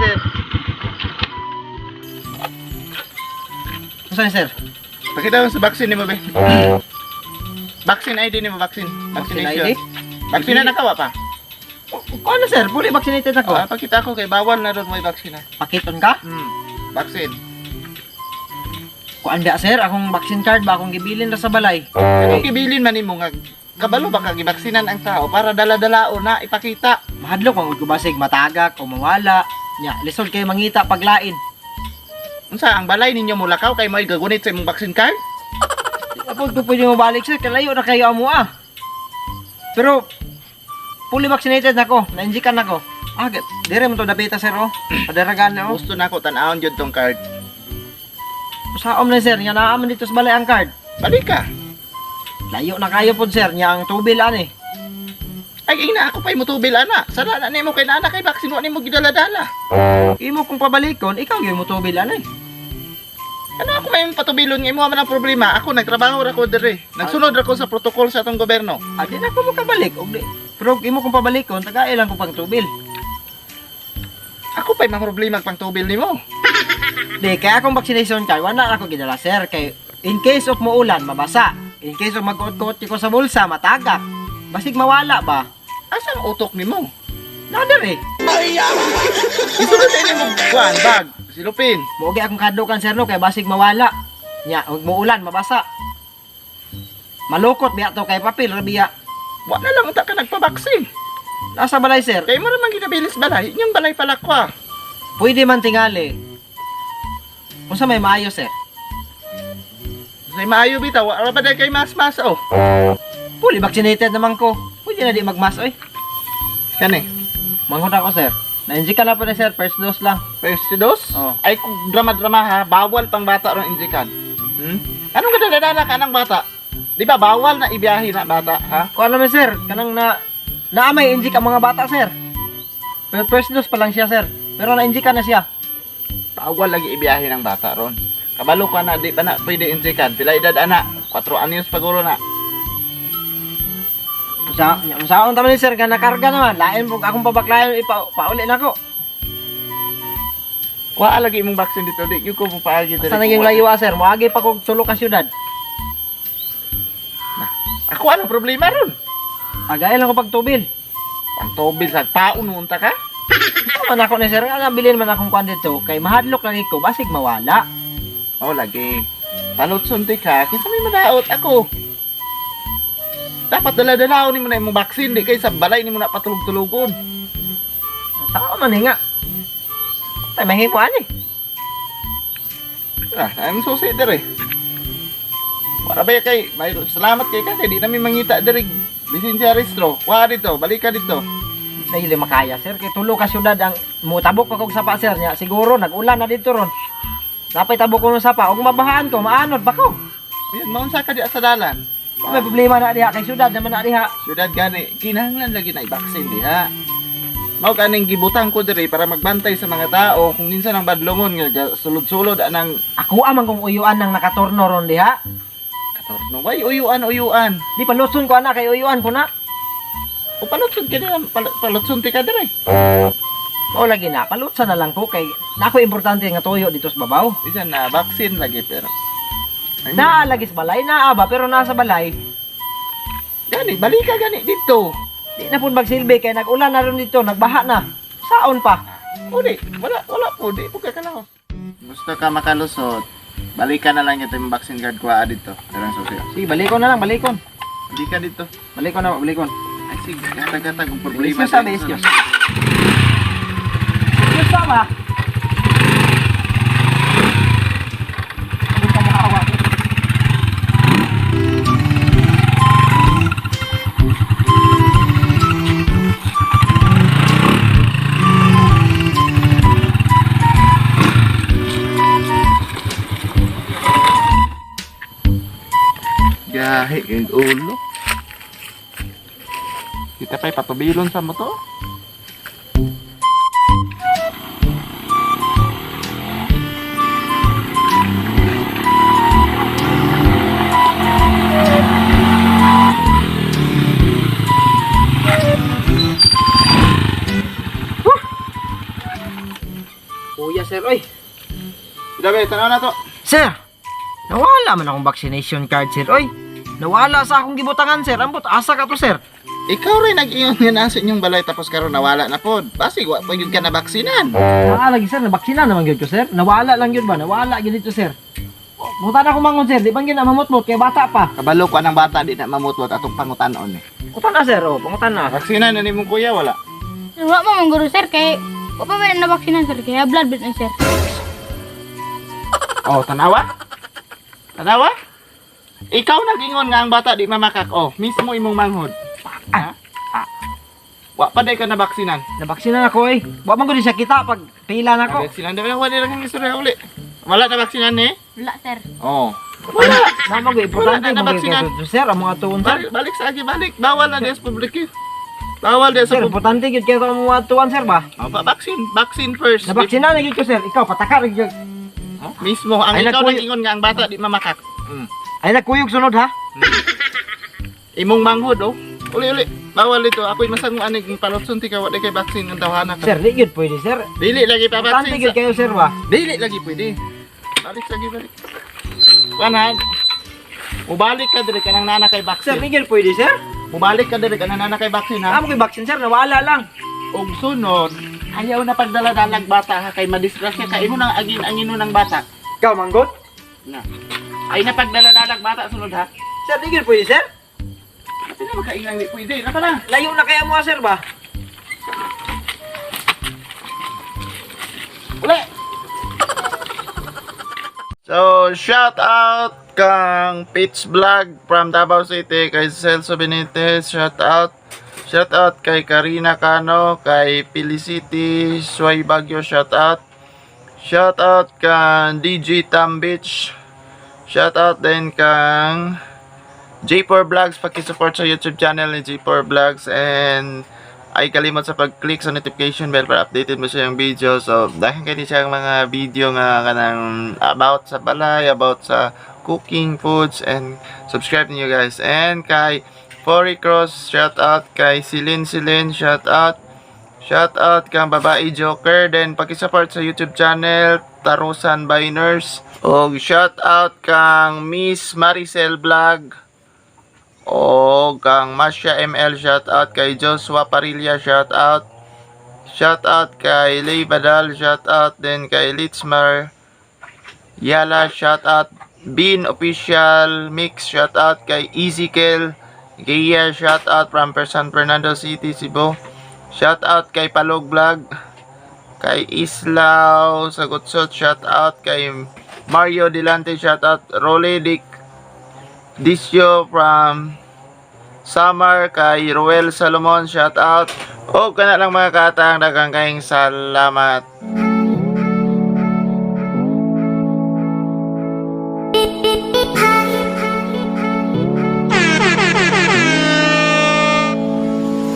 sir. Unsa ni, sir? Pakita mo sa vaccine nimo be. Vaccine ID nimo, vaccine. Vaccine Vaccination. ID? Vaccine na nakawa pa. Ano, sir? Fully vaccinated ako. Ah, pakita ko kay bawal na ron may vaccine. Pakiton ka? Vaccine. Kuan ba, sir? Akong vaccine card ba akong gibilin ra sa balay? Anong gibilin man nimo nga kabalo ba ka gibaksinan ang tao para dala-dalao na ipakita? Mahadlok ang ko basig matagak o mawala. Nya, lisod kay mangita paglain. Unsa ang balay ninyo mulakaw kay mo'y gagunit sa imong vaccine card? Apod ko pwede mo balik, sir, kalayo na kayo amo ah. Pero fully vaccinated na ko, na-injikan na ko. Ah, dire mo to dapita, sir, oh. Padaragan na oh. Gusto na ako tan-awon jud tong card. Usaom na, sir, nya naa man dito sa balay ang card. Balik ka. Layo na kayo pod, sir, nya ang tubil ani. Ay ina ako pa'y mutubil ana. Sala na nimo kay naana kay vaccine wa nimo gidala-dala. Imo kung pabalikon, ikaw gyud mo tubil ani. Ano ako may patubilon nga imo man ang problema? Ako nagtrabaho ra ko diri. Nagsunod ra ko sa protocol sa atong gobyerno. Ah, di na ko makabalik og di. Pero imo kung pabalikon, tagay lang ko pang tubil. Ako pa'y mga problema pang tubil nimo. Di, kaya akong vaccination card, wala na ako gidala, sir. Kay, in case of muulan, mabasa. In case of magkuot-kuot ko sa bulsa, matagak. Basig mawala ba? Asa ang utok nimo? Nader eh. Isulod sa nimo kuan bag, silupin. Mugi akong kadukan, sir, no, kay basig mawala. Nya, huwag muulan, mabasa. Malukot biya to kay papel, rabiya. Wa na lang unta ka nagpa-vaccine. Nasa balay, sir. Kay mo ra man ginabilis balay, inyong balay palakwa. Pwede man tingali. Unsa may maayo, sir? Say maayo bitaw, wa ra ba day kay mas-mas oh. Fully vaccinated naman ko. Pwede na di magmas, oy. Kani. Manghod ako, sir. Na-inject ka na po na, sir. First dose lang. First dose? Oh. Ay kung drama-drama ha, bawal pang bata ron injikan. Hmm? Anong kadadala ka ng bata? Di ba bawal na ibiyahe na bata, ha? Kung ano man, sir, kanang na naamay injik ang mga bata, sir. Pero first dose pa lang siya, sir. Pero na-inject na siya. Bawal lagi ibiyahe ng bata ron. Kabalo ka na, di pa na pwede injikan. Pila edad ana? 4 anyos paguro na. Sa saon taman ni sir nga nakarga naman. Lain po akong pabaklayan ipa pauli na ko. Kuha lagi imong vaccine dito, di gyud ko paagi diri. Basta naging layo ah, sir. Moagi pa kog sulok ka syudad. Ako anong problema ron? Agay lang ko pagtubil. Pangtubil sa taon unta ka? Ano man ako ni sir, nga nabilin man akong kwan dito kay mahadlok lagi ko basig mawala. Oh, lagi. Palutson ti ka, kinsa may madaot ako. Dapat dala-dalaon nimo na imong vaccine di kay sa balay nimo na patulog-tulogon. Sao man eh nga. Tay mahimo ani. Ah, I'm susi dere. Wala ba kay may salamat kay ka kay di namin mangita dere. Lisensya restro. Kuha dito, balik ka dito. Dahil makaya, sir, kay tulo ka syudad ang mutabok pa kog sapa, sir, nya siguro nag-ulan na dito ron. Napay tabok ko ng sapa ug mabahaan ko, maanod ba ko? Ayun, maunsa ka di sa dalan. May problema na diha kay syudad naman na diha. Syudad gani, kinahanglan lagi na i-vaccine diha. Mao kaning gibutang ko diri para magbantay sa mga tao kung kinsa nang badlongon nga sulod-sulod anang Ako amang kung uyuan ng nakaturno ron diha. katorno. Way uyuan uyuan. Di paluson ko ana kay uyuan ko na. O palutson ka dira, palutson ti ka diri. O lagi na, palutsa na lang ko kay nako importante nga tuyo dito sa babaw. Isa na vaccine lagi pero. Ay, Naa lagi sa balay, naa ba pero nasa balay. Gani, balik ka gani dito. Di na pud magsilbi kay nag-ulan na ron dito, nagbaha na. Saon pa? Uli, wala wala po, di po ka kalahos. Gusto ka makalusot, balik ka na lang ito yung vaccine card kuha dito. Darang susi. Sige, balikon na lang, balikon. Balik ka dito. Balikon na, balikon. Ay sige, gatag-gatag ang problema. Excuse sabi, excuse. Excuse pa ba? Ano ka makawa? Gahi, kay ulo. Kita pa'y patubilon sa motor. Kuya, sir, oy. Dabe, tanaw na to. Sir, nawala man akong vaccination card, sir. Oy, nawala sa akong gibutangan, sir. Ambot, asa ka to, sir? Ikaw rin nag-iyon nga nasa inyong balay tapos karon nawala na pod. Basig wa pa gyud ka na baksinan. Naa lagi, sir, nabaksina naman gyud ko, sir. Nawala lang yun ba? Nawala gyud dito, sir. Buta na akong mangon, sir. Di ba gyud na mamutmot kay bata pa. Kabalo ko anang bata di na mamutmot atong pangutanon eh. Utan na, sir. Oh, pangutan na. Baksinan na nimong kuya wala. Sir, wa mo man guro, sir, kay wa pa man nabaksinan, sir, kaya blood bit na, sir. Oh, tanawa? Tanawa? Ikaw nag-ingon nga ang bata di mamakak. Oh, mismo imong manghod. Ha? Wa pa day ka na baksinan. Nabaksina na ko, eh. Wa man gud siya kita pag pila na ko. Baksinan daw wala lang ang istorya uli. Wala na baksinan ni? Wala, sir. Oh. Wala. Na mo gyud importante Wala na mo gyud nabaksinan. kayo, sir, ang mga tuon, sir. Balik, balik sa agi, balik. Bawal na diya sa publiko. Bawal diya sa Sir, publiko. importante gyud kayo ang mga tuon, sir ba? Oh, vaccine, vaccine first. Nabaksina na gyud ko, sir. Ikaw pataka ra gyud. Oh, mismo ang Ay, ikaw nagkuy- nag-ingon nga ang bata di mamakak. Ay nagkuyog sunod ha. Imong manghod oh. Uli uli. Bawal dito. Ako'y masang anig palotson ti ka wa di kay vaccine ang tawhana ka. Sir, di gyud pwede, sir. Dili lagi pa Importante vaccine. gyud kayo, sir ba? Dili lagi pwede. Balik lagi balik. Kuan. Mubalik ka diri kanang nana kay Sir, vaccine. di gyud pwede, sir. Mubalik ka diri kanang nana kay vaccine ha. Amo ko'y vaccine, sir, nawala lang. Og sunod, ayaw na pagdala-dalag bata ha kay madisgrasya ka imo nang agin-angin ng bata. Ikaw manggot? Na. Ay na pagdala-dalag bata sunod ha. Sir, di gyud pwede, sir. Kasi na makaingang di pwede. Naka na. Layo na kaya mo, sir ba? Uli. So, shout out kang Pitch Vlog from Davao City, kay Celso Benitez, shout out. Shout out kay Karina Cano, kay Felicity Suay Bagyo, shout out. Shout out kang DJ Tambich. Shout out din kang J4 Vlogs, paki-support sa YouTube channel ni J4 Vlogs and ay kalimot sa pag-click sa notification bell para updated mo sa iyang video. So, dahil kay siyang mga video nga kanang about sa balay, about sa cooking foods and subscribe niyo guys. And kay Fory Cross, shout out kay Celine Celine, shout out. Shout out kang Babae Joker, then paki-support sa YouTube channel Tarusan Biners. Og shout out kang Miss Maricel Vlog. O kang Masha ML, shout out kay Joshua Parilla, shout out. Shout out kay Lay Badal, shout out din kay Litzmar Yala, shout out Bean Official Mix, shout out kay Ezekiel Gaya, shout out from San Fernando City, Cebu. Shout out kay Palog Vlog, kay Islaw Sagutsot, shout out kay Mario Delante, shout out Rolly Dick Disyo from Samar, kay Ruel Salomon, shout out. O kana lang mga katang, daghang kayong salamat.